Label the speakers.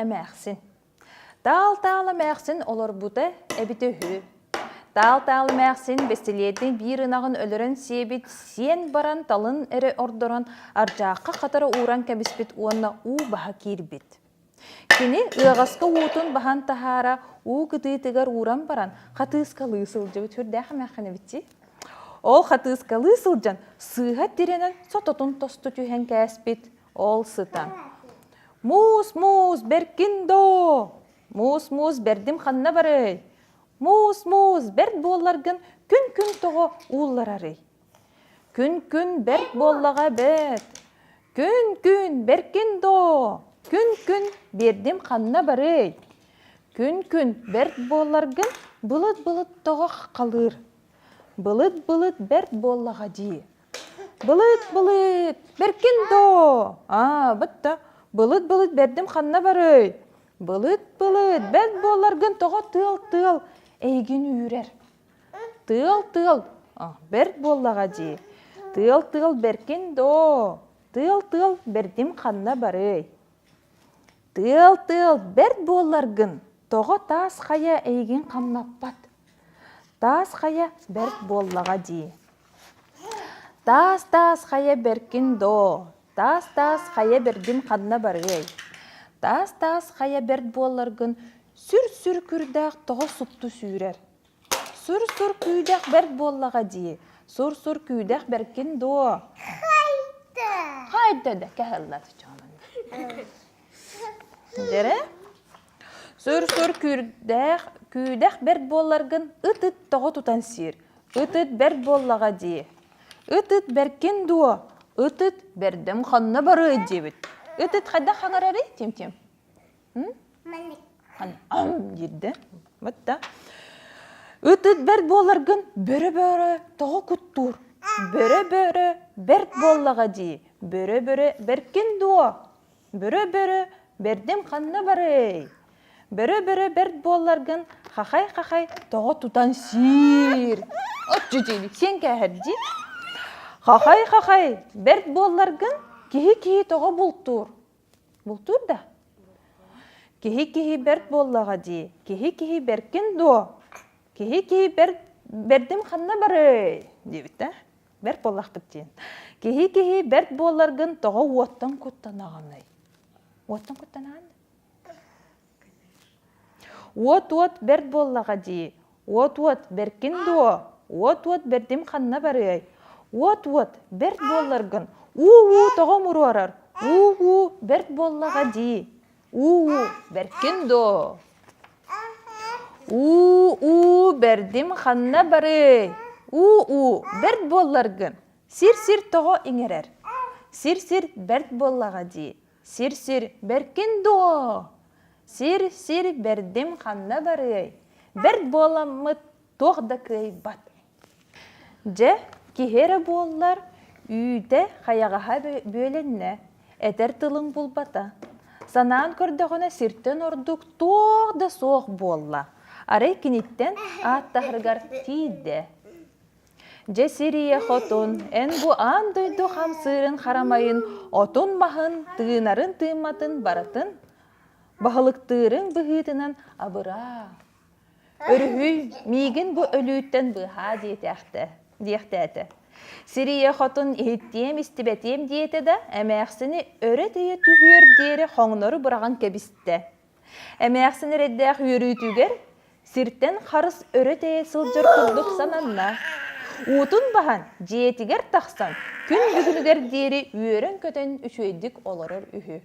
Speaker 1: эмээхсин. Таал-таал эмээхсин олорбута эбитэ үһү. Таал-таал эмээхсин бэстилиэтин биир ынаҕын өлөрөн сиэбит, сиэн баран талын эрэ ордорон ардьаахха хатара ууран кэбиспит уонна уу баһа киирбит. Кини ыаҕаска уутун баһан таһаара уу кытыытыгар ууран баран хатыыскалыы сылдьыбыт сүрдээх эмээххин эбит дии. Ол хатыыскалыы сылдьан сыыһа тирэнэн сототун тосту түһэн кээспит. Ол сытан «Муус, муус, бэркин доо! Муус, муус, бэрдим ханна барыай? Муус, муус, бэрт буолларгын күн-күн тоҕо уулларарый? Күн-күн бэрт буоллаҕа эбээт! Күн-күн бэркин доо! Күн-күн биэрдим ханна барыай? Күн-күн бэрт буолларгын былыт-былыт тоҕо халыыр? Былыт-былыт бэрт буоллаҕа дии. Былыт-былыт бэркин доо! Аа, бытта былыт-былыт бэрдим ханна барыай? Былыт-былыт бэрт буолларгын тоҕо тыал-тыал эйигин үүрэр? Тыал-тыал, бэрт буоллаҕа дии. Тыал-тыал бэркин доо, тыал-тыал бэрдим ханна барыай? Тыал-тыал бэрт буолларгын, тоҕо таас хайа эйигин хамнаппат? Таас хайа бэрт буоллаҕа дии. Таас-таас хайа бэркин доо, таас-таас хайа бэрдим ханна барыай? Таас-таас хайа бэрт буолларгын, сүр-сүр күрдээх тоҕо супту сүүрэр? Сур-сур күүдэх бэрт буоллаҕа дии. Сур-сур күүдэх бэркин дуо?
Speaker 2: Хайда.
Speaker 1: Хайда да кэһэллэр Дьэрэ. Сур-сур күүрдээх күүдэх бэрт буолларгын ыт-ыт тоҕо тутан сиир. Ыт-ыт бэрт буоллаҕа дии. Ыт-ыт бэркин дуо? Ыт-ыт бэрдэм ханна барыай диэбит. Ыт-ыт хайдах хаҥарарый, Тим-Тим? Диирдэ. Бытта. Ыт-ыт бэрт буоларгын бөрө-бөрө тоҕо куттуур? Бөрө-бөрө бэрт буоллаҕа дии. Бөрө-бөрө бэркин дуо? Бөрө-бөрө бэрдим ханна барыай? Бөрө-бөрө бэрт буолларгын хахай-хахай тоҕо тутан сиир. Оччу сиэн кээһэр дии. Хахай-хахай бэрт буолларгын киһи-киһи тоҕо бултуур? Бултуур да? Киһи-киһи бэрт буоллаҕа дии. Киһи-киһи бэркин дуо? Киһи-киһи бэрт бэрдим ханна барыай? диэбит да. Бэрт буоллахпыт диэн. Киһи-киһи бэрт буолларгын тоҕо уоттан куттанаҕыный? Уоттан куттанаҕын? Уот-уот бэрт буоллаҕа дии. Уот-уот бэркин дуо? Уот-уот бэрдим ханна барыай? Уот-уот бэрт буолларгын уу-уу тоҕо муруорар? Уу-уу бэрт буоллаҕа дии. Уу-уу бэркин дуо? Уу-уу бэрдим ханна барыай? Уу-уу бэрт буолларгын сир-сир тоҕо иҥэрэр? Сир-сир бэрт буоллаҕа дии. Сир-сир бэркин дуо? Сир-сир бэрдим ханна барыай? Бэрт буоламмыт туох да кыайбат. Дьэ, киһи эрэ буоллар, үүтэ хайаҕаһа бүөлэннэ, этэр тылын булбата. Санаан көрдөҕүнэ сиртэн ордук туох да суох буолла. Арай киниттэн ааттаһарыгар тиийдэ. Дьэ сир ийэ хотун, эн бу аан дойду хамсыырын харамайын, отун-маһын, тыынарын-тыымматын барытын баһылыктыырыҥ быһыытынан абыраа. Өрүһүй, миигин бу өлүүттэн быыһаа диэтэхтэ, диэхтээтэ. Сир ийэ хотун иһиттиэм-истибэтиэм диэтэ да, эмээхсини өрө тэйэ түһүөр диэри хоҥнору быраҕан кэбистэ. Эмээхсин эрэйдээх үөрүүтүгэр сиртэн харыс өрө тэйэ сылдьар курдук сананна. Уутун баһан, дьиэтигэр тахсан, күн бүгүнүгэр диэри үөрэн-көтөн үчүгэйдик олорор үһү.